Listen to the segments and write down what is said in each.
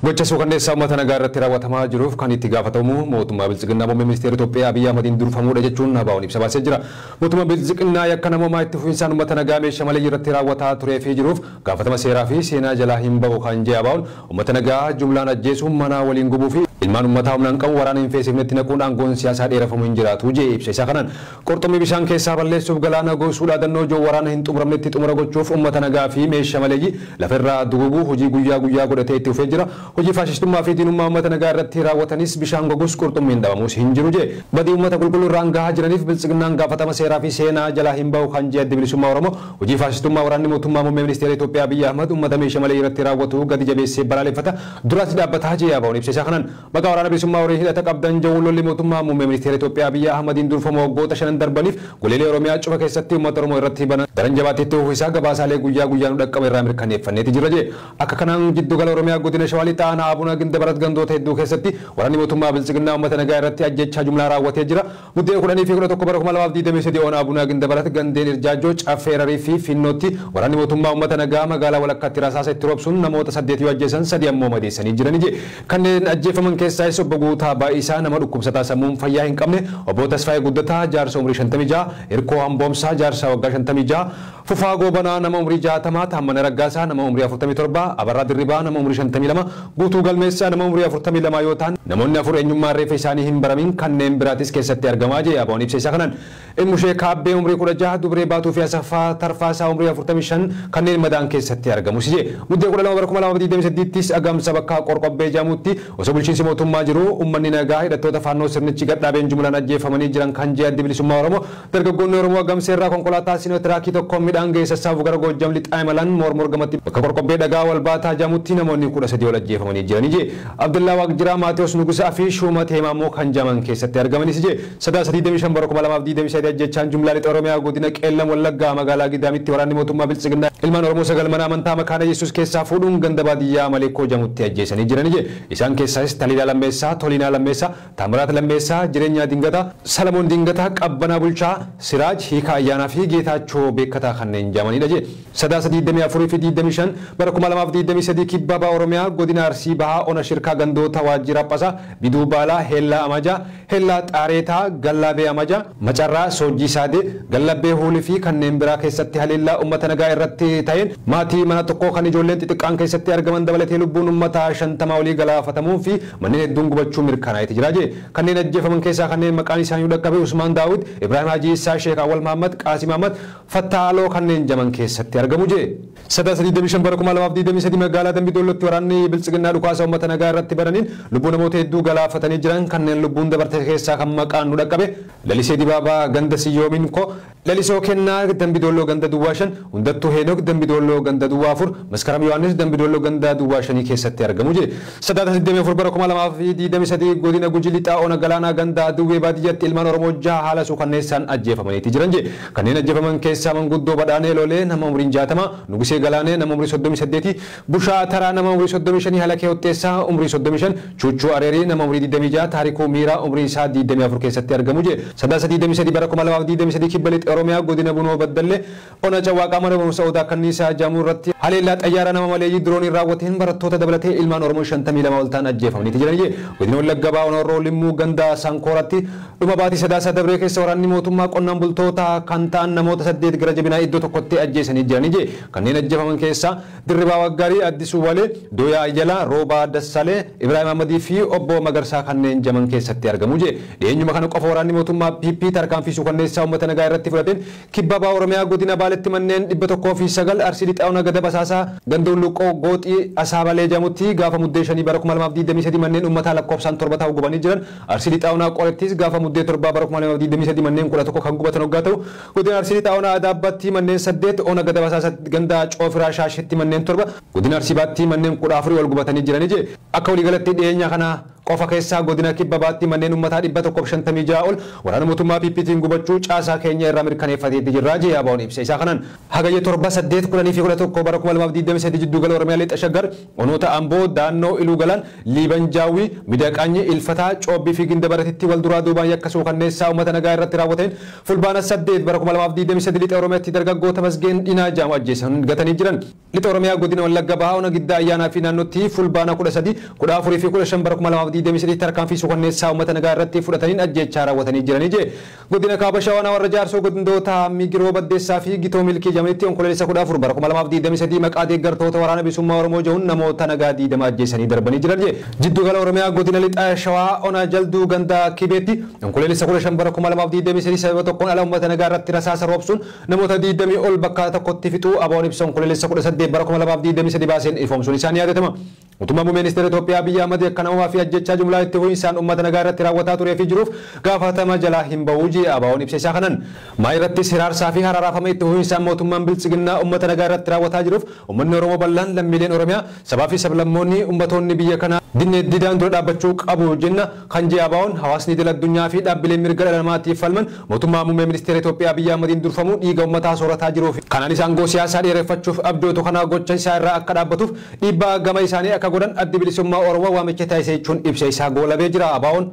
Gocha suukanneessaa uummata nagaa irratti raawwatamaa jiruuf kan itti gaafatamu mootummaa Biltsiginnaa muummee ministeera Itoophiyaa Abiyyi Ahmadiin durfamuudha jechuun ABO'n ibsa baasee jira. Mootummaa Biltsiginnaa yakka namoomaa itti fufinsaan uummata nagaa meeshaa malee irratti raawwataa turee fi jiruuf gaafatama seeraa fi seenaa jalaa hin ba'u kan jedhe ABO'n uummata nagaa jumlaan ajjeesuun mana waliin gubuu fi ilmaan uummataa humnaan qabu waraana hin feesifnetti naquun aangoon siyaasaa dheerafamu hin jiraatu jee ibsa isaa kanaan. Qurxummii bishaan keessaa balleessuuf galaana gosuudha dhaadannoo ijoo waraana hin xumuramnetti xumura gochuuf uummata nagaa fi meeshaa maleeyyii lafarraa duguguu hojii guyyaa guyyaa godhatee itti fufee jira. Hojii faashistummaa fi diinummaa uummata nagaa irratti raawwatanis bishaan gogus qurxummiin dhabamus hin jiru jee. Badii uummata qulqulluu irraan gahaa jiraniif Biltsiginnaan gaafatama seeraa fi seenaa jalaa hin ba'u kan jee Adda Bilisummaa Oromoo hojii faashistummaa waraanni mootummaa muummee ministeera Itoophiyaa Abiyyi Ahmad uummata meeshaa malee irratti raawwatu gadi jabeessee balaaleffata duraatti dhaabbataa jee ABO'n ibsa isaa kanaan. Maqaa waraana bilisummaa Oromoo hidhata qabdan jawuun lolli mootummaa muummee ministeera Itoophiyaa Abiyyi Ahmadiin durfamu waggoota 5 darbaniif goleelee Oromiyaa cufa keessatti uummata Oromoo irratti banan daran jabaatee itti fufuu isaa gabaasaalee guyyaa guyyaan dhaqqabe irraa mirkaneeffanneeti jira jee. Akka kanaan jiddugala Oromiyaa godina Shawaa Lixaa aanaa Abuna Gindabarat gandoota hedduu keessatti waraanni mootummaa Biltsiginnaa uummata nagaa irratti ajjechaa jumlaa raawwatee jira. Muddee 10 fi 11 bara 2023 ona Abuna Gindabarat gandeen Irjaajoo, Caffee Rarii fi Finnootti waraanni mootummaa uummata nagaa magaalaa walakkaatti rasaasa itti roobsuun namoota 8 yoo ajjeesan 3 ammoo madeessanii jirani jee. Kanneen ajjeefaman keessaas obbo Guutaa Baa'isaa nama dhukkubsataa sammuun fayyaa hin qabne, obbo Tasfaayee Guddataa jaarsa umurii 56, Hirkoo Hamboomsaa jaarsa waggaa 56, Fufaa Goobanaa nama umurii 60, Taammana Raggaasaa nama umurii 47, Abarraa Dirribaa nama umurii 52, Guutuu Galmeessaa nama umurii 42 yoo ta'an namoonni afur eenyummaa reeffa isaanii hin baramin kanneen biraatis keessatti argamaa jee ABO'n ibsa isaa kanaan. Ilmushee Kaabbee umurii 16, Dubree Baatuu fi Asaffaa Tarfaasaa umurii 45 kanneen madaan keessatti argamus jee. Muddee 12 bara 2023 agamsa bakka Qorqobbee jedhamutti osoo bulchiinsi mootummaa jiru uummanni nagaa hidhattoota faannoo sirnichi gadhaabeen jumlaan ajjeefamanii jiran kan jee Adda Bilisummaa Oromoo dargaggoonni Oromoo agamsa irraa konkolaataa Siinotiraakii tokko midhaan ga'e sassaabuuf gara Goojjam lixaa imalan mormor gamatti bakka Qorqobbee dhagaa wal baataa jedhamutti namoonni 13 ol ajjeefamanii jiranii jee. Abdullaa Waaqjiraa, Maatewos Nugusaa fi Shuuma Teemaamoo kan jaman keessatti argamanis jee. Sadaasa 25 bara 2023 ajjechaan jumlaa lixa Oromiyaa godina Qeellam Wallaggaa magaalaa Gidaamitti waraanni mootummaa Biltsiginnaa ilmaan Oromoo 9 mana amantaa Makaana Yesuus keessaa fuudhuun ganda baadiyyaa Maleekoo jedhamutti ajjeesanii jiranii jee. Isaan keessaas Taliilaa Lammeessaa, Toliinaa Lammeessaa, Taamiraat Lammeessaa, Jireenyaa Dingataa, Salamoon Dingataa, Qabbanaa Bulchaa, Siraaj Hiikaa Ayyaanaa fi Geetaachoo Beekkataa kanneen jamanidha jee. Sadaasa 24 fi 25 bara 2023 kibba baha Oromiyaa godina Arsii Bahaa ona Shirkaa gandoota Waajjira Phasaa, Biduu Baalaa, Heellaa Amajaa, Heellaa Xaareetaa, Gallaabee Amajaa, Macarraa, Soojjii Saadee, Gallabbee Huulii fi kanneen biraa keessatti haleellaa uummata nagaa irratti ta'een maatii mana tokkoo kan ijoolleen xixiqqaan keessatti argaman dabalatee lubbuun uummataa 50 olii galaafatamuu fi manneen hedduun gubachuu mirkanaa'eeti jira jee. Kanneen ajjeefaman keessaa kanneen maqaan isaanii dhaqqabe Usmaan Daawud, Ibrahim Hajii Isaa, Sheekh Awwal Mahammad, Qaasim Ahmad, Fattaaloo kanneen jaman keessatti argamu jee. Sadaasa 25 bara 2023 magaalaa Dambi Dollootti waraanni Biltsiginnaa dhukaasa uummata nagaa irratti bananiin lubbuu namoota hedduu galaafatanii jiran kanneen lubbuun dabarte keessaa kan maqaan nu dhaqqabe Lalisee Dibaabaa ganda Siyyoomin ko, Lalisoo Kennaa Dambi Dolloo ganda Duwwaa 5, Hundattuu Heenok Dambi Dolloo ganda Duwwaa 4, Maskaram Yohaannis Dambi Dolloo ganda Duwwaa 5 keessatti argamu jee. Sadaasa 24 bara 2023 godina Gujii Lixaa ona Galaanaa ganda Duwwee baadiyyaatti ilmaan Oromoo 6 haala suukanneessaan ajjeefamaniiti jiran jee. Kanneen ajjeefaman keessaa manguddoo Badhaanee Lolee nama umriin 60, Nugusee Galaanee nama umrii 38, Bushaa Taraa nama umrii 35, Halakee Hotteessaa umrii 35, Chuuchuu Areerii nama umrii 26, Taarikuu Miiraa umrii isaa 24 keessatti argamu jee. Sadaasa 23 bara 2023 kibba lixa Oromiyaa godina Bunoo Baddallee ona Cawwaaqaa mana barumsa Odaa Kanniisaa Jaamuu irratti haleellaa xayyaara nama maleeyyii dirooniin raawwateen barattoota dabalatee ilmaan Oromoo 52 ol ta'an ajjeefamaniiti jiran jee. Godina Wallagga Bahaa ona Horroo Limmuu ganda Sankooratti dhuma baatii Sadaasa dabree keessa waraanni mootummaa qonnaan bultoota kan ta'an namoota 8 gara jabinaa iddoo tokkotti ajjeesanii jiranii jee. Kanneen ajjeefaman keessaa Dirribaa Waggaarii, Addisuu Walee, Dooyaa Ayyalaa, Roobaa Dassalee, Ibrahim Ahmadii fi obbo Magarsaa kanneen jaman keessatti argamu jee. Dhiyeenyuma kana qofa waraanni mootummaa PP tarkaanfii suukanneessaa uummata nagaa irratti fudhateen kibba baha Oromiyaa godina Baaletti manneen 109, Arsii Lixaa ona Gada Basaasaa ganda Hulluqqoo Gooxii Asaabalee jedhamutti gaafa muddee 5 bara 2023 manneen uummataa lakkoofsaan 7 ta'u gubanii jiran. Arsii Lixaa ona Qorettis gaafa muddee 7 bara 2023 manneen 11 kan gubatan hoggaa ta'u godina Arsii Lixaa ona Adaabbaatti manneen 8, ona Gada Basaasaa ganda Coofiraa Shaashetti manneen 7, godina Arsii Baatti manneen 14 ol gubatanii jiranii jee. Akka waliigalatti dhiyeenya kana qofa keessaa godina kibba baatti manneen uummataa 156 ol waraana mootummaa PPT'n gubachuu caasaa keenya irraa mirkaneeffateetti jirra jee ABO'n ibsa isaa kanaan. Hagayya 7, 8, 10 fi 11 bara 2023 jiddugala Oromiyaa Lixa Shaggar onoota Amboo, Daannoo, Iluu Galaan, Liiban Jaawwii, Midaqaanyi, Ilfataa, Coobbii fi Gindabaratitti wal duraa duubaan yakka suukanneessaa uummata nagaa irratti raawwateen fulbaana 8 bara 2023 Lixa Oromiyaatti dargaggoota Masgeen Dhinaa Jaamu ajjeesan gatanii jiran. Lixa Oromiyaa godina Wallagga Bahaa ona Giddaa Ayyaanaa fi naannootti fulbaana 13, 14 fi 15 bara 2023 tarkaanfii suukanneessaa uummata nagaa irratti fudhataniin ajjeechaa raawwatanii jiranii jee. Godina Kaaba Shawaa warra Jaarsoo godindoota Migiroo Baddeessaa fi Gitoo Milkii jedhamanitti onkololeessa 14 bara 2023 maqaa deeggartoota waraana bilisummaa Oromoo jedhuun namoota nagaa 20 ajjeesanii darbanii jiran jee. Jiddugala Oromiyaa godina Lixa Shawaa ona Jalduu ganda Kibeetti onkololeessa 15 bara 2023 sababa tokkoon ala uummata nagaa irratti rasaasa roobsuun namoota 20 ol bakka tokkotti fixuu ABO'n ibsa onkololeessa 18 bara 2023 baaseen ifoomsuun isaanii yaadatama. Mootummaan muummee ministeera Itoophiyaa Abiyyi Ahmad yakka namoomaa fi ajjechaa jumlaa itti fufiinsaan uummata nagaa irratti raawwataa turee fi jiruuf gaafatama jalaa hin bahu jee ABO'n ibsa isaa kanan. Maa irrattis hiraarsaa fi haraaraafama itti fufiinsaan mootummaan biltsiginnaa uummata nagaa irratti raawwataa jiruuf uummanni Oromoo bal'aan lammiileen Oromiyaa sabaa fi sablammoonni uummattoonni biyya kanaa dinnee didaan dura dhaabbachuu qabu jenna kan jee ABO'n hawaasni idil addunyaa fi dhaabbileen mirga dhala namaatiif falman mootummaa muummee ministeera Itoophiyaa Abiyyi Ahmadiin durfamu dhiiga uummataa soorataa jiruuf kanaan isaan aangoo siyaasaa dheereffachuuf abdootu kana gocha isaa irraa akka dhaabbatuuf dhiibbaa gama isaanii akka godhan addi bilisummaa Oromoo waamicha taasise jechuun ibsa isaa goolabee jira ABO'n.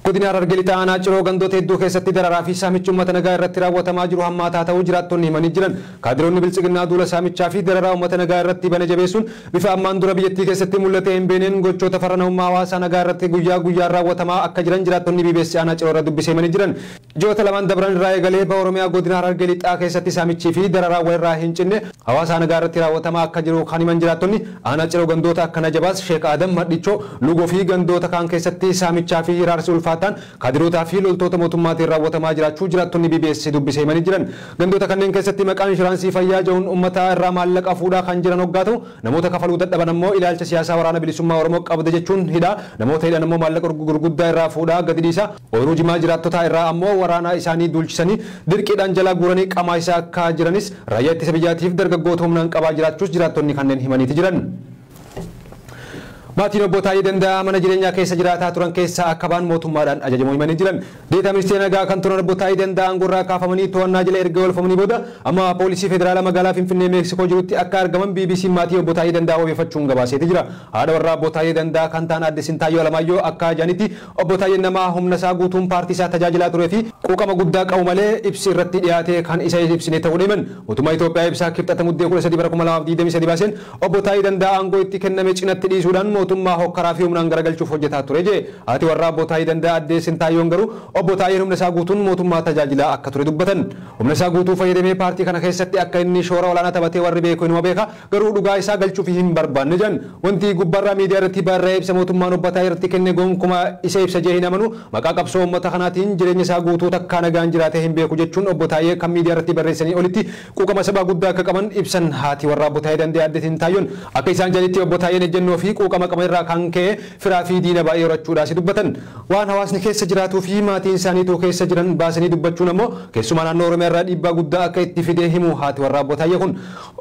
Godina Harargee Lixaa aanaa Ciroo gandoota hedduu keessatti dararaa fi saamichi uummata nagaa irratti raawwatamaa jiru hammaataa ta'uu jiraattonni himanii jiran. Kaadiroonni biltsiginnaa duula saamichaa fi dararaa uummata nagaa irratti bane jabeessuun bifa ammaan dura biyyattii keessatti mul'ate hin beekneen gochoota farra namummaa hawaasaa nagaa irratti guyyaa guyyaan raawwatamaa akka jiran jiraattonni BBS aanaa Ciroo irra dubbisee himanii jiran. Ji'oota lamaan dabran irraa eegalee baha Oromiyaa godina Harargee Lixaa keessatti saamichii fi dararaa walirraa hin cinne hawaasaa nagaa irratti raawwatamaa akka jiru kan himan jiraattonni aanaa Ciroo gandoota akka Najabaas, Sheek Adam, Madhichoo, Lugoo fi gandoota kaan keessatti saamichaa fi hiraarsi ulfaataan kaadirootaa fi loltoota mootummaatiin raawwatamaa jiraachuu jiraattonni BBS dubbisee himanii jiran. Gandoota kanneen keessatti maqaan inshuraansii fayyaa jedhuun uummata irraa maallaqa fuudhaa kan jiran hoggaa ta'u namoota kafaluu dadhaban ammoo ilaalcha siyaasaa waraana bilisummaa Oromoo qabda jechuun hidhaa namoota hidhan ammoo maallaqa gurguddaa irraa fuudhaa gadi dhiisa ooyiruu jimaa jiraattotaa irraa ammoo waraana isaanii duulchisanii dirqiidhaan jalaa guuranii qamaa isaa akka jiranis raayyaa ittisa biyyaatiif dargaggoota humnaan qabaa jiraachuus jiraattonni kanneen himaniiti jiran. Maatiin obbo Taayyee Danda'aa mana jireenyaa keessa jiraataa turan keessaa akka ba'an mootummaadhaan ajajamuu himanii jiran. Deetaa ministeera nagaa kan turan obbo Taayyee Danda'aa aangorraa kaafamanii to'annaa jala erga oolfamanii booda amma poolisii federaalaa magaalaa Finfinnee Meeksikoo jirutti akka argaman BBC maatii obbo Taayyee Danda'aa wabeeffachuun gabaaseeti jira. Haadha warraa obbo Taayyee Danda'aa kan ta'an Aadde Sintaayyoo Alamaayyoo akka jedhanitti obbo Taayyeen nama humna isaa guutuun paartii isaa tajaajilaa turee fi quuqama guddaa qabu malee ibsi irratti dhiyaate kan isa ibsine ta'uu himan. Mootummaa Itoophiyaa ibsaa kibxata muddee 13 bara 2023 baaseen obbo Taayyee Danda'aa aangoo itti kenname cinatti dhiisuudhaan mootummaa hokkaraa fi humnaan garagalchuuf hojjetaa ture jee. Haati warraa obbo Taayyee Danda'aa Aadde Sintaayyoon garuu obbo Taayyeen humna isaa guutuun mootummaa tajaajilaa akka ture dubbatan. Humna isaa guutuu fayyadamee paartii kana keessatti akka inni shoora olaanaa taphatee warri beeku inuma beeka garuu dhugaa isaa galchuuf hin barbaanne jedhan. Wanti gubbaarraa miidiyaa irratti barraa'ee ibsa mootummaan obbo Taayyee irratti kenne gonkumaa isa ibsa jee hin amanu maqaa qabsoo uummata kanaatiin jireenya isaa guutuu takkaa nagaan jiraatee hin beeku jechuun obbo Taayyee kan miidiyaa irratti barreessanii olitti quuqama sabaa guddaa akka qaban ibsan haati warraa obbo Taayyee Danda'aa Aadde Sintaayyoon. Akka isaan jedhanitti obbo Taayyeen ejjennoo fi quuqama qaban irraa kan ka'e firaa fi diina baay'ee horachuudhaas dubbatan. Waan hawaasni keessa jiraatuu fi maatiin isaaniitu keessa jiran baasanii dubbachuun ammoo keessumaa naannoo Oromiyaa irraa dhiibbaa guddaa akka itti fidee himu haati warraa obbo Taayyee kun.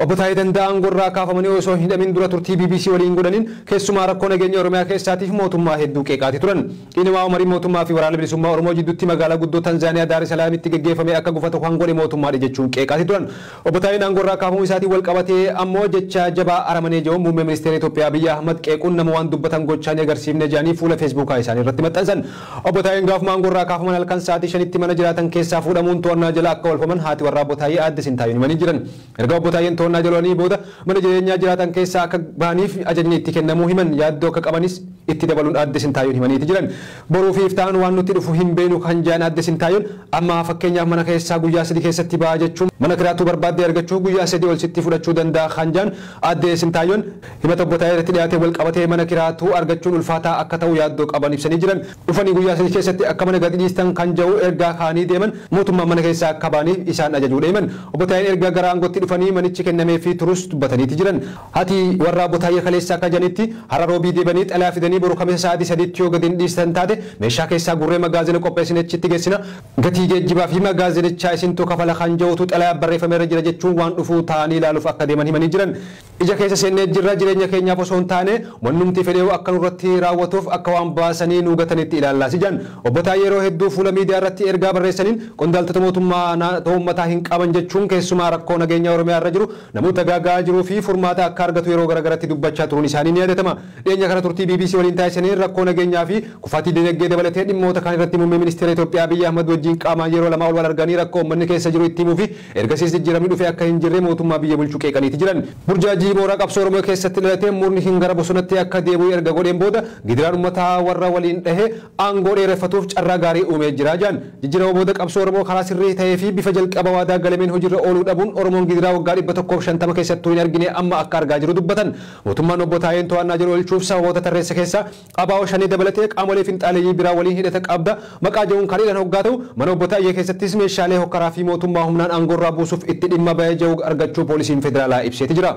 Obbo Taayyee Danda'aa aangorraa kaafamanii osoo hin hidhamin dura turtii BBC waliin godhaniin keessumaa rakkoo nageenya Oromiyaa keessaatiif mootummaa hedduu qeeqaati turan. Inumaa marii mootummaa fi waraana bilisummaa Oromoo jidduutti magaalaa guddoo Tanzaaniyaa Daar Salaamitti geggeeffame akka gufatu kan godhe mootummaadha jechuun qeeqaati turan. Obbo Taayyeen aangorraa kaafamuu isaatiin wal qabatee ammoo jecha jabaa aramanee jedhuun muummee ministeera Itoophiyaa Abiyyi Ahmad qeequun nama waan dubbatan gochaa ni agarsiifne jedhanii fuula Feesbuukaa isaanii irratti maxxansan. Obbo Taayyeen gaafuma aangorraa kaafaman halkan sa'aatii 5tti mana jiraatan keessaa fuudhamuun to'annaa jala akka oolfaman haati warraa obbo Taayyee Aadde Sintaayyoon himanii jiran. Erga obbo Taayyeen to'annaa jala oolanii booda mana jireenyaa jiraatan keessaa akka bahaniif ajajni itti kennamuu himan yaaddoo akka qabanis itti dabaluun Aadde Sintaayyoon himaniiti jiran. Boruu fi iftaan waan nutti dhufu hin beenu kan jedhan Aadde Sintaayyoon amma fakkeenyaaf mana keessaa guyyaa 3 keessatti ba'a jechuun mana kiraatuu barbaaddee argachuu guyyaa 3 ol sitti fudhachuu danda'a kan jedhan Aadde Sintaayyoon himata obbo Taayyee irratti dhiyaate wal qabatee mana kiraatuu argachuun ulfaataa akka ta'u yaaddoo qaban ibsanii jiran. Dhufanii guyyaa 3 keessatti akka mana gadi dhiistan kan jedhu ergaa kaanii deeman mootummaan mana keessaa akka ba'aniif isaan ajajuu deeman. Obbo Taayyeen erga gara aangootti dhufanii manichi kennamee fi turus dubbataniiti jiran. Haati warraa obbo Taayyee kaleessa akka jedhanitti hara roobii deebanii xalayaa fidanii boru kamisa sa'aatii 3tti yoo gadi hin dhiistan taate meeshaa keessaa gurree magaazina qopheessine achitti geessina gatii geejjibaa fi magaazinichaa isintu kafala kan jedhutu xalayaa barreeffameera jira jechuun waan dhufuu ta'anii ilaaluuf akka deeman himanii jiran. Ija keessa seennee jirra jireenya keenyaaf osoo hin taane Wannumti fedhee akka nurratti raawwatuuf akka waan baasanii nu gatanitti ilaallaa si jedhan. Obbo Taayyee yeroo hedduu fuula miidiyaa irratti ergaa barreessaniin qondaaltota mootummaa uummataa hin qaban jechuun keessumaa rakkoo nageenya Oromiyaa irra jiru namoota gaagaa jiruu fi furmaata akka argatu yeroo garaagaratti dubbachaa turuun isaanii ni yaadatama. Dhiyeenya kana turtii BBC waliin taasisaniin rakkoo nageenyaa fi kufaatii dinagdee dabalatee dhimmoota kaan irratti muummee ministeera Itoophiyaa Abiyyi Ahmad wajjin qaamaan yeroo lamaa ol wal arganii rakkoo uummanni keessa jiru itti himuu fi ergasiis jijjiiramni dhufee akka hin jirre mootummaa biyya bulchuu qeeqaniiti jiran. Burjaajii mooraa qabsoo Oromoo keessatti dhalatee murni hin gara bosonatti akka deebi'u erga godheen booda gidiraan uummataa warra waliin dhahee aangoo dheereffatuuf carraa gaarii uumee jira jedhan. Jijjiirama booda qabsoo Oromoo karaa sirrii ta'ee fi bifa jalqaba waadaa galameen hojiirra ooluu dhabuun Oromoon gidiraa waggaa 150 keessattuu hin argine amma akka argaa jiru dubbatan. Mootummaan obbo Taayeen to'annaa jiru oolchuuf sababoota tarreessa keessaa ABO shanii dabalatee qaamolee finxaaleeyyii biraa waliin hidhata qabda maqaa jedhuun kan hidhan hoggaa ta'u mana obbo Taayee keessattis meeshaalee hokkaraa fi mootummaa humnaan aangoorraa buusuuf itti dhimma ba'ee jiru argachuu poolisiin federaalaa ibseeti jira.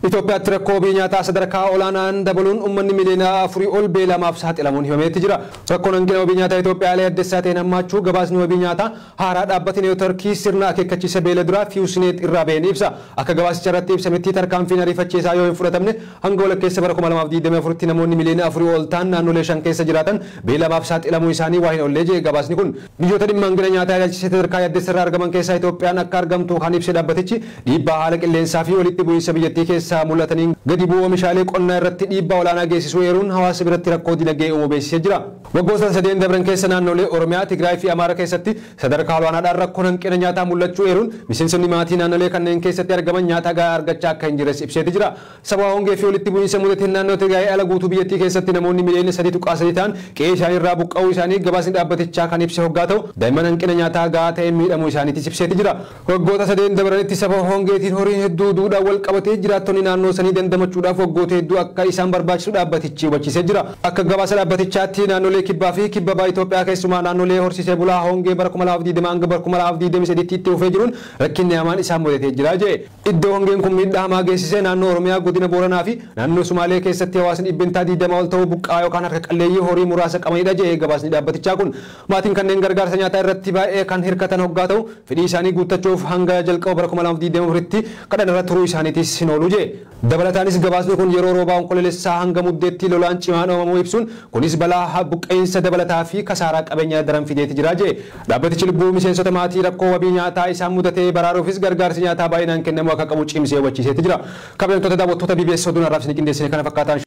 Itoophiyaatti rakkoo wabii nyaataa sadarkaa olaanaan dabaluun uummanni miliyoona 4 ol beelamaaf saaxilamuun himameetti jira. Rakkoon hanqina wabii nyaataa Itoophiyaalee addessaa ta'een hammaachuu gabaasni wabii nyaataa haaraa dhaabbata neetworkii sirna akeekkachiisa beela duraa FEWS NET irraa baheen ibsa. Akka gabaasicha irratti ibsametti tarkaanfiin ariifachiisaa yoo hin fudhatamne hanga walakkeessa bara 2024tti namoonni miliyoona 4 ol ta'an naannolee 5 keessa jiraatan beelamaaf saaxilamuu isaanii waa hin oollee jedhe gabaasni kun. Biyyoota dhimma hanqina nyaataa ilaalchisee sadarkaa yaaddessa irraa argaman keessaa Itoophiyaan akka argamtu kan ibse dhaabbatichi dhiibbaa haala qilleensaa fi walitti bu'iinsa biyyattii keessaa mul'ataniin gadi bu'uu oomishaalee qonnaa irratti dhiibbaa olaanaa geessisuu eeruun hawaasa biratti rakkoo dinagdee uumuu beeksisee jira. Waggoota sadeen dabran keessa naannolee Oromiyaa, Tigraay fi Amaara keessatti sadarkaa olaanaadhaan rakkoon hanqina nyaataa mul'achuu eeruun miseensonni maatii naannolee kanneen keessatti argaman nyaata gahaa argachaa akka hin jirres ibseeti jira. Sababa hongee fi walitti bu'iinsa mudateen naannoo Tigraay ala guutuu biyyattii keessatti namoonni miliyoona 3.3 ta'an qe'ee isaanii irraa buqqa'uu isaanii gabaasni dhaabbatichaa kan ibse hoggaa ta'u daa'imman hanqina nyaataa gahaa ta'een miidhamuu isaaniitis ibseeti jira. Waggoota sadeen dabranitti sababa hongeetiin horiin hedduu duudhaan wal qabatee jiraattonni naannoo sanii dandamachuudhaaf waggoota hedduu akka isaan barbaachisu dhaabbatichi hubachiisee jira. Akka gabaasa dhaabbatichaatti naannolee kibbaa fi kibba baha Itoophiyaa keessumaa naannolee horsiisee bulaa hongee bara 2020 hanga bara 2023 itti fufee jiruun rakkinni hamaan isaan mudatee jira jedhe. Iddoo hongeen kun miidhaa hamaa geessisee naannoo Oromiyaa godina Booranaa fi naannoo Sumaalee keessatti hawaasni 20% ol ta'u buqqaa yookaan harka qalleeyyii horii muraasa qabanidha jedhe gabaasni dhaabbatichaa kun. Maatiin kanneen gargaarsa nyaataa irratti baay'ee kan hirkatan hoggaa ta'u fedhii isaanii guuttachuuf hanga jalqaba bara 2024tti kadhan irra turuu isaaniitis hin oolu jedhe. Dabalataanis gabaasni kun yeroo roobaa onkololeessaa hanga muddeetti lolaan cimaan uumamuu ibsuun kunis balaa buqqeensa dabalataa fi kasaaraa qabeenyaa daran fideeti jira jedhe. Dhaabbatichi lubbuu miseensota maatii rakkoo wabii nyaataa isaan mudatee baraaruufis gargaarsi nyaataa baay'inaan kennamu akka qabu cimsee hubachiiseeti jira. Kabajamtoota daawwattoota BBS oduun har'aaf isin qindeessine kana fakkaataan